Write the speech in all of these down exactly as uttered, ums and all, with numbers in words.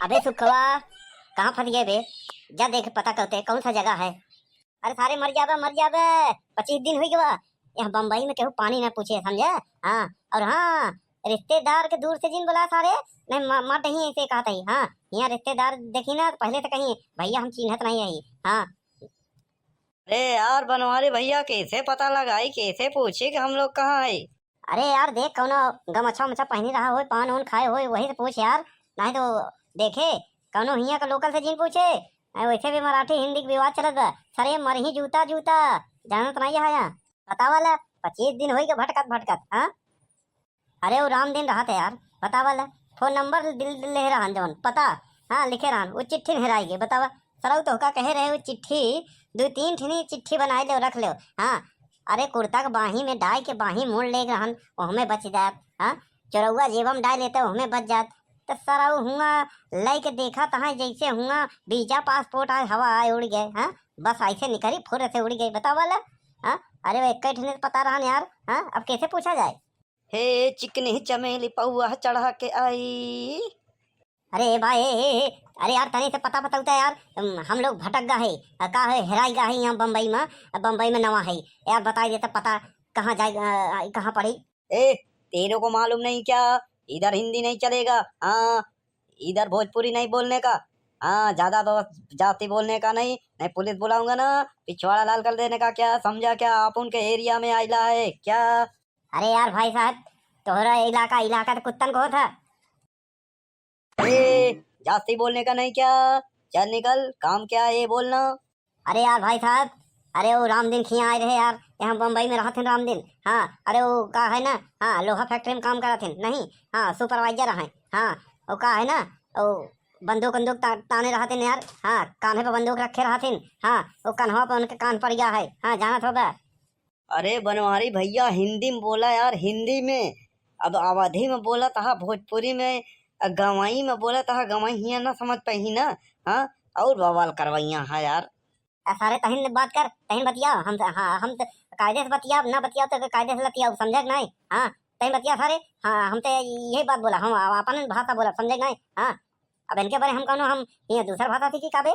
अबे सुखवा, कहाँ फंस गए बे? जा देख पता करते कौन सा जगह है। अरे सारे मर जाबे, मर जाबे, पच्चीस दिन हुई गवा। यहाँ बम्बई में केहू पानी ना पूछे, समझे? हाँ, और हाँ, रिश्तेदार के दूर से जिन बोला सारे, नहीं म-, मत ही ऐसे कहत ही। हाँ, यहाँ रिश्तेदार देखी ना, पहले तो कहीं भैया हम चिन्हत नहीं है। हाँ। अरे यार बनवारी भैया, कैसे पता लगाई, कैसे पूछी कि हम लोग कहाँ है? अरे यार देख, कौनो गमछा उमछा पहनी रहा होई, पान उन खाए होई, वही से पूछ यार, नहीं तो देखे कौनो हियाँ का लोकल से जिन पूछे। अरे वैसे भी मराठी हिंदी के विवाद चलत बा। सारे मरही जूता जूता, जानत नहीं है यहाँ। बतावा ला, पच्चीस दिन होई के भटकत भटकत, हाँ? अरे वो राम दिन रहत है यार, बतावा ला, फोन नंबर दिल दिल ले रहन जवन पता, हाँ लिखे रहन, वो चिट्ठी नहीं हेराई गई। बतावा, सरऊ तोहका कहे रहे वो चिट्ठी दो तीन ठिनी चिट्ठी बनाए ले रख ले। हाँ, अरे कुर्ता के बाही में डाल के बाही मोड़ ले रहन, ओहमे बच जात। हाँ, चोरौआ जेबम डाल लेते, ओहमे बच जात। तो सरऊ हुआ लइके देखा तहाँ जैसे हुआ वीजा पासपोर्ट आए, हवा आए उड़ गए। हाँ, बस ऐसे निकली फुर से उड़ गए। बतावा ला, हाँ, अरे वो एक ही ठिनी पता रहन यार। हाँ, अब कैसे पूछा जाए? हे चिकनी चमेली पौआ चढ़ा के आई। अरे भाई, ए, ए, ए, अरे यार, तनी से पता बताऊ त यार, हम, हम लोग भटक गा है, अ, का है, हेराई गा है यहाँ बम्बई में, अ, बम्बई में नवा है यार, बताई देता पता कहाँ जाए, अ, कहाँ पड़ी। ए, तेरे को मालूम नहीं क्या, इधर हिंदी नहीं चलेगा। हाँ, इधर भोजपुरी नहीं बोलने का। हाँ, ज्यादा तो जाति बोलने का नहीं, नहीं पुलिस बुलाऊंगा ना, पिछवाड़ा लाल कर देने का। क्या समझा क्या? आप उनके एरिया में आइला है क्या? अरे यार भाई साहब, तोहरा इलाका, इलाका तो कुत्तन को होता। ए, जास्ती बोलने का नहीं क्या? चल निकल, काम क्या है ये बोलना। अरे यार भाई साहब, अरे वो राम दिन खिया आए रहे यार, यहाँ बम्बई में रहत हैं राम दिन। हाँ, अरे वो का है ना, हाँ, लोहा फैक्ट्री में काम करत हैं, नहीं, हाँ, सुपरवाइजर हैं। हाँ, वो का है ना, वो बंदूक बंदूक ता-, ताने रहत हैं यार। हाँ, कान्हे पे बंदूक रखे रहत हैं। हाँ, वो कन्हवा पे उनके कान पड़ गया है। हाँ, जानत हो बे। अरे बनवारी भैया, हिंदी में बोला यार, हिंदी में। अब अवधी में बोला तहा, भोजपुरी में, अ, गंवई में बोला तहा, गंवई हियाँ ना समझ पाई ना। हाँ, और बवाल करवैया है यार। अ, सारे तहिन बात कर, तहिन बतिया, हम, हाँ, हम त कायदे से बतिया, ना बतिया तो कायदे से लतिया, समझे कि नहीं? हाँ, तहिन बतिया सारे। हाँ, हम तो यही बात बोला, हम अपन भाषा बोला, समझे कि नहीं? हाँ, अब इनके बारे हम कौनो, हम ये दूसर भाषा सीखी का बे?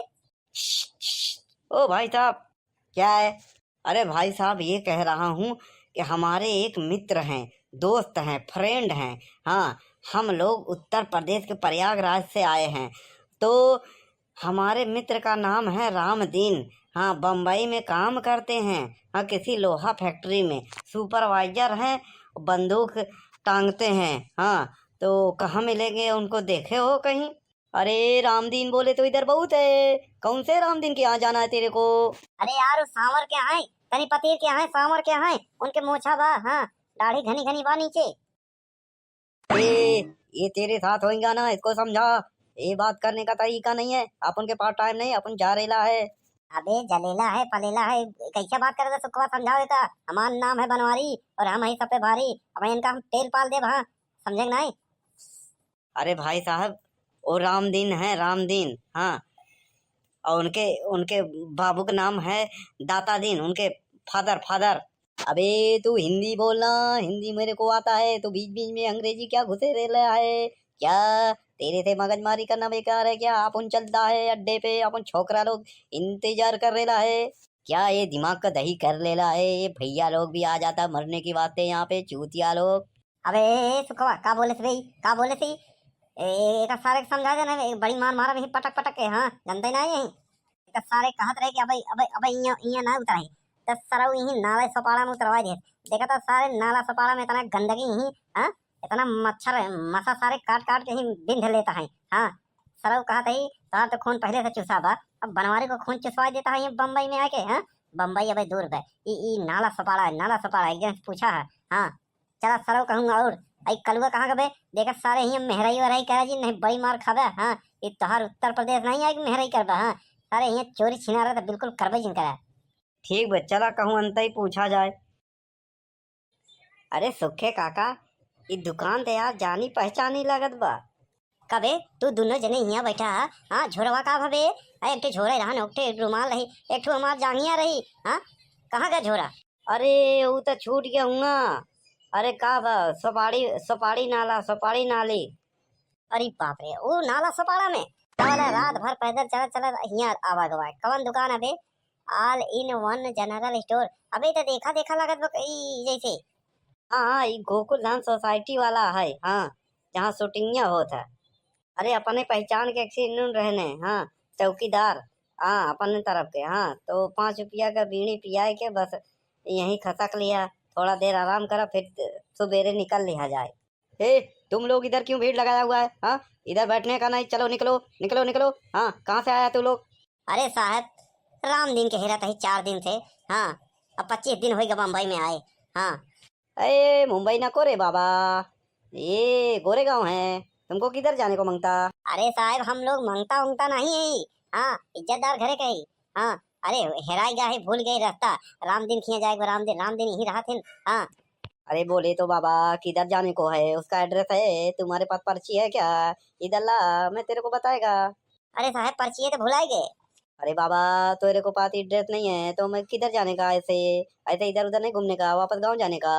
ओ भाई साहब, क्या है? अरे भाई साहब, ये कह रहा हूँ कि हमारे एक मित्र हैं, दोस्त हैं, फ्रेंड हैं। हाँ, हम लोग उत्तर प्रदेश के प्रयागराज से आए हैं। तो हमारे मित्र का नाम है रामदीन। हाँ, बम्बई में काम करते हैं। हाँ, किसी लोहा फैक्ट्री में सुपरवाइजर हैं, बंदूक टांगते हैं। हाँ, तो कहाँ मिलेंगे उनको, देखे हो कहीं? अरे रामदीन बोले तो इधर बहुत है। कौन से रामदीन के यहाँ जाना है तेरे को? अरे यार, उस सांवर के यहाँ है, तनी पतीर के यहाँ है, सांवर के यहाँ है, उनके मोछा बा, हाँ, दाढ़ी घनी घनी बा नीचे। ए, ये तेरे साथ होएगा ना, इसको समझा। ये बात करने का तरीका नहीं है, अपन के पास टाइम नहीं, अपन जा रेला है। अबे जलेला है, पलेला है, कैसे बात करे तो सुखवा समझाओ का? हमार नाम है बनवारी और हम है सब पे भारी। अब इनका हम तेल पाल देब, हाँ, समझे कि नहीं? अरे भाई साहब, वो रामदीन है, रामदीन, हाँ। और उनके, उनके बाबू का नाम है दाता दीन, उनके फादर, फादर। अबे तू हिंदी बोलना, हिंदी मेरे को आता है, तू बीच बीच में अंग्रेजी क्या घुसे रेला है क्या? तेरे से मगजमारी करना बेकार है क्या? अपन चलता है अड्डे पे, अपन छोकरा लोग इंतजार कर रेला है क्या? ये दिमाग का दही कर लेला है, ये भैया लोग भी आ जाता मरने की वास्ते यहाँ पे, चूतिया लोग। अबे ए, ए, सुखवा, का बोले से बे? का बोले से? ए, एक सारे के समझा देना, एक बड़ी मार मारा भी पटक पटक के, हाँ, जानते ना यही। एक सारे कहत रहे कि अबे, अबे, अबे इया, इया ना उतराई। तो सरऊ यही नाला सपाड़ा में उतरवा दिए। देखा तो सारे नाला सपाड़ा में इतना गंदगी ही, हाँ, इतना मच्छर, मसा सारे काट काट के ही बिंध लेता है, हाँ। सरऊ कहत है, तोहार तो खून पहले से चुसा बा, अब बनवारी को खून चुसवा देता है ये बम्बई में आके, हाँ। बम्बई अबे दूर बे, ई, ई नाला सपाड़ा है, नाला सपाड़ा, एक जन से पूछा है, हाँ। चला सरऊ कहूँगा और, आई कलुआ कहाँ गबे? देखा सारे हियाँ मेहराई वहराई करा जी, नहीं बड़ी मार खाबे। हाँ, ये तोहार उत्तर प्रदेश नहीं है कि मेहराई करबे। हाँ, सारे हियाँ चोरी छिनारा तो बिल्कुल करबे जिन करा। ठीक बे, चला कहूँ अंतई पूछा जाए। अरे सुखे काका, ई दुकान तो यार जानी पहचानी लागत बा। कबे तू दोनों जने हियाँ बैठा है, हाँ, झोरवा का भबे? अरे एक ठे झोरा रहन, एक ठे रुमाल रही, एक ठे हमार जांगिया रही, हाँ, कहाँ गया झोरा? अरे, ऊ त छूट गया हुआ। अरे, का बा, सोपाड़ी, सोपाड़ी नाला, सोपाड़ी नाली। अरे बाप रे, उ नाला सपाड़ा में? साला रात भर पैदल चलत चलत हियाँ आवा गवा। कवन दुकान अबे? All in one general store। अबे, ई त देखा देखा लागत बा ई जैसे। हाँ, हाँ, ई गोकुल धाम सोसाइटी वाला है, हाँ, जहाँ शूटिंगिया होत है। अरे, अपने पहचान के एक ठे नून रहने, हाँ, चौकीदार, हाँ, अपने तरफ के, हाँ, तो पाँच रुपया का बीड़ी पियाए के बस यहीं खसक लिया, थोड़ा देर आराम करा, फिर सुबेरे निकल लिया जाए। हे, तुम लोग इधर क्यों भीड़ लगाया हुआ है? हाँ, इधर बैठने का नहीं, चलो निकलो, निकलो, निकलो। हाँ, कहाँ से आया तू लोग? अरे साहब, रामदीन के हेरत ही चार दिन से। हाँ, अब पच्चीस दिन होइगा बम्बई में आए। हाँ। ए, मुंबई ना को रे बाबा, ये गोरेगांव है, तुमको किधर जाने को मंगता? अरे साहब, हम लोग मंगता उंगता नहीं है। हाँ, इज्जतदार घरे के ही। हाँ, अरे हेराई गया है, भूल गए रास्ता। रामदीन खिया जाए, रामदीन, रामदीन यहीं रहत हैं। हाँ। अरे बोले तो बाबा, किधर जाने को है? उसका एड्रेस है तुम्हारे पास, पर्ची है क्या? इधर ला, मैं तेरे को बताएगा। अरे साहब, पर्ची है तो भुलाए गए। अरे बाबा, तेरे को पास एड्रेस नहीं है तो मैं किधर जाने का? ऐसे, ऐसे इधर उधर नहीं घूमने का, वापस गाँव जाने का।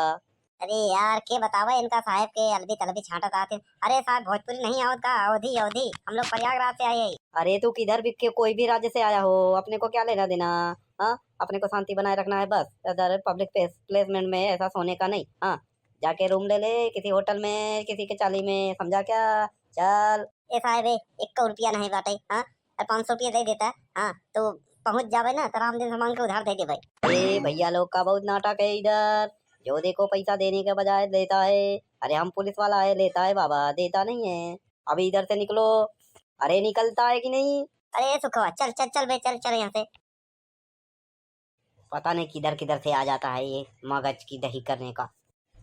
अरे यार, के बतावा इनका साहब के अलबी तलबी छांटत आते। अरे साहब, भोजपुरी नहीं आवत का? अवधी, अवधी, हम लोग प्रयागराज से आए हैं। अरे तू किधर भी के, कोई भी राज्य से आया हो, अपने को क्या लेना देना? हाँ, अपने को शांति बनाए रखना है बस। इधर पब्लिक प्लेस प्लेसमेंट में ऐसा सोने का नहीं। हाँ, जाके रूम ले ले किसी होटल में, किसी के चाली में, समझा क्या? चल। ए साहब, ए, एक रुपया नहीं बाटे। हाँ, और पाँच सौ रुपया दे देता। हाँ, तो पहुँच जावे ना तो रामदीन से मांग के उधार दे देवे। ए भैया लोग का बहुत नाटक है इधर, जो देखो पैसा देने के बजाय लेता है। अरे हम पुलिस वाला है, लेता है बाबा, देता नहीं है। अभी इधर से निकलो। अरे निकलता है कि नहीं? अरे सुखवा, चल चल चल बे, चल चल यहाँ से। पता नहीं किधर किधर से आ जाता है ये मगज की दही करने का।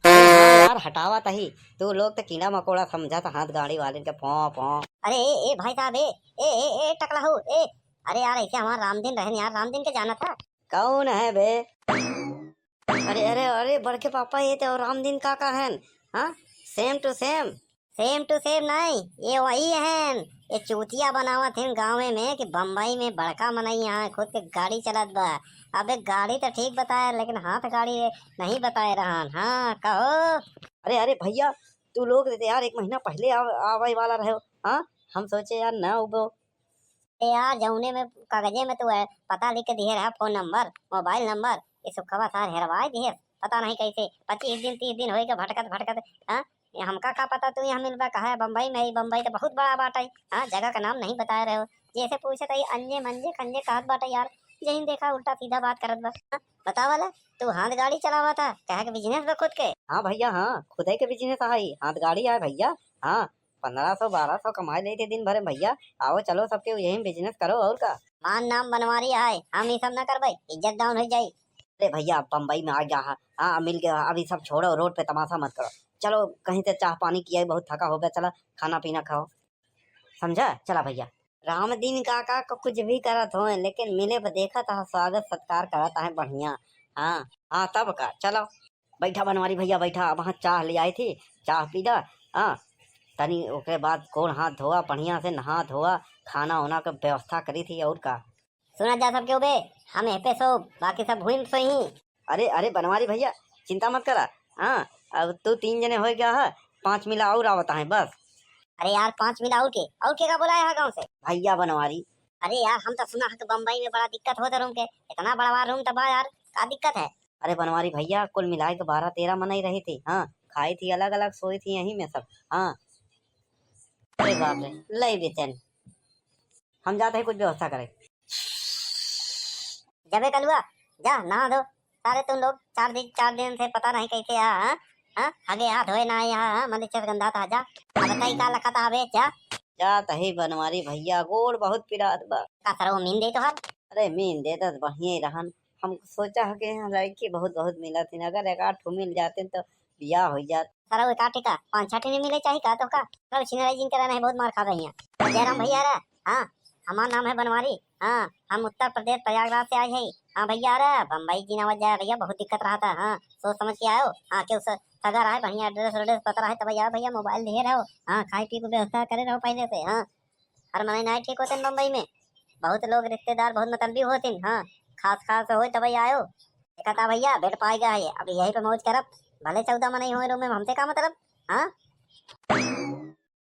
अरे हाँ यार, हटावा तही। तू लोग तो कीड़ा मकोड़ा समझत हाथ गाड़ी वाले के, पौ पौ। अरे ए, ए भाई साहब, ए, ए, ए, ए टकला हो, ए। अरे यार, ऐसे हमारा रामदीन रहन यार, रामदीन के जाना था। कौन है बे? अरे अरे अरे, बड़के पापा, ये तो रामदीन काका हैं। हाँ, same to same। Same to same नहीं, ये वही हैं। ये चूतिया बनावत हैं गाँवे में कि बम्बई में बड़का मनई यहाँ खुद के गाड़ी चलत बा। अबे गाड़ी तो ठीक बताए, लेकिन हाथ गाड़ी नहीं बताए रहन। हाँ, कहो। अरे अरे भैया, तू लोग तो यार एक महीना पहले आव-, आवे वाला रहे हो। हाँ, हम सोचे यार ना उबो। ए यार, जौने में कागजे में तू है, पता लिख के दिहे रहा, फोन नंबर, मोबाइल नंबर, ये सुखवा सार हेरवाए दिहे, पता नहीं कैसे। पच्चीस दिन, तीस दिन होइगा भटकत भटकत। हाँ, ये हमका का पता तू यहाँ मिलबा, कहा है बम्बई में है, बम्बई तो बहुत बड़ा बाटे। हाँ, जगह का नाम नहीं बताए रहे हो, जैसे पूछे तो ये अंजे मंजे खंजे कहत बाटे यार, जहीं देखा उल्टा सीधा बात करत बा। हाँ, बतावा ला, तू हाथ गाड़ी चलावा था, कहे के बिजनेस बा खुद के? हाँ भैया, हाँ, खुदे के बिजनेस है, हाथ गाड़ी है भैया। हाँ, पन्द्रह सौ, बारह सौ कमाए लेते दिन भर में भैया। आओ चलो सबके यही बिजनेस करो और का। मान नाम बनवारी है, हम ई सब ना करबे, इज्जत डाउन हो जाई। अरे भैया, बम्बई में आ गया है, हाँ, मिल गया, अभी सब छोड़ो, रोड पे तमाशा मत करो। चलो कहीं से चाह पानी किया, बहुत थका हो गया, चला खाना पीना खाओ, समझा? चला भैया। रामदीन काका को कुछ भी करत होए, लेकिन मिले पर देखत है, स्वागत सत्कार करत है बढ़िया। हाँ, हाँ, तब का, चलो। बैठा बनवारी भैया, बैठा, अब हाँ चाह ले आई थी, चाह पी दा। हाँ, तनी ओकरे बाद गोड़ हाथ धोआ, बढ़िया से नहा धोआ, खाना ओना के व्यवस्था करी थी और का। सुना जा सबके उबे, हम एह पे सो, बाकी सब भुइन सोई। अरे, अरे बनवारी भैया, चिंता मत करा। हाँ, अब तू तीन जने हो गया है, पाँच मिला और आवत हैं बस। अरे यार, पाँच मिला और के, और के का बोलाया है गाँव से? भैया बनवारी। अरे यार, हम तो सुना है कि बम्बई में बड़ा दिक्कत होता रूम के, इतना बड़वा रूम तो बा यार, का दिक्कत है? अरे बनवारी भैया, कुल मिलाए के बारह तेरह मनई रही थी। हाँ, खाई थी अलग अलग, सोई थी यहीं में सब। हाँ। अरे बाप रे, ले बेचैन, हम जाते हैं कुछ व्यवस्था करे। जबे कलुआ, जा नहा धो। सारे तुम लोग चार दिन, चार दिन से पता नहीं कैसे आ, हाँ? हाँ? हगे आ, धोए ना आए, हाँ, हाँ? मलिचस गंधात आ, जा। अब तई का लखत आवे, जा। जा तही बनवारी भैया, गोड़ बहुत पिरात बा। का सरऊ मीन दे तोहार? अरे मीन दे तो बढ़िया ही रहन। हम सोचा है कि यहाँ लड़की बहुत, बहुत मिलत थी, अगर एक आध ठो मिल जाते तो बियाह हो जात। सरऊ एक आध ठे का, पाँच छह ठे नहीं मिले चाही का तो का? सरऊ छिनराई जिन के रहना है, बहुत मार खा गई हैं। जयराम भैया रे, हाँ, हमार नाम है बनवारी। हाँ, हम उत्तर प्रदेश प्रयागराज से आए हैं। हाँ भैया, अरे बम्बई की ना वजह है भैया, बहुत दिक्कत रहा था। हाँ, सोच समझ के आयो। हाँ, क्यों स-, सगा रहा है, बढ़िया एड्रेस वेड्रेस पता रहा है, तब यार भैया मोबाइल दिए रहो। हाँ, खाए पी के व्यवस्था करे रहो पहले से। हाँ, हर मनई नाई ठीक होते हैं बम्बई में, बहुत लोग रिश्तेदार बहुत मतलबी होते हैं। हाँ, खास खास होए तब आयो। देखा था भैया, बेड पाएगा है, अब यहीं पे मौज करब, भले चौदह मनई होए रूम में, हमसे का मतलब? हाँ।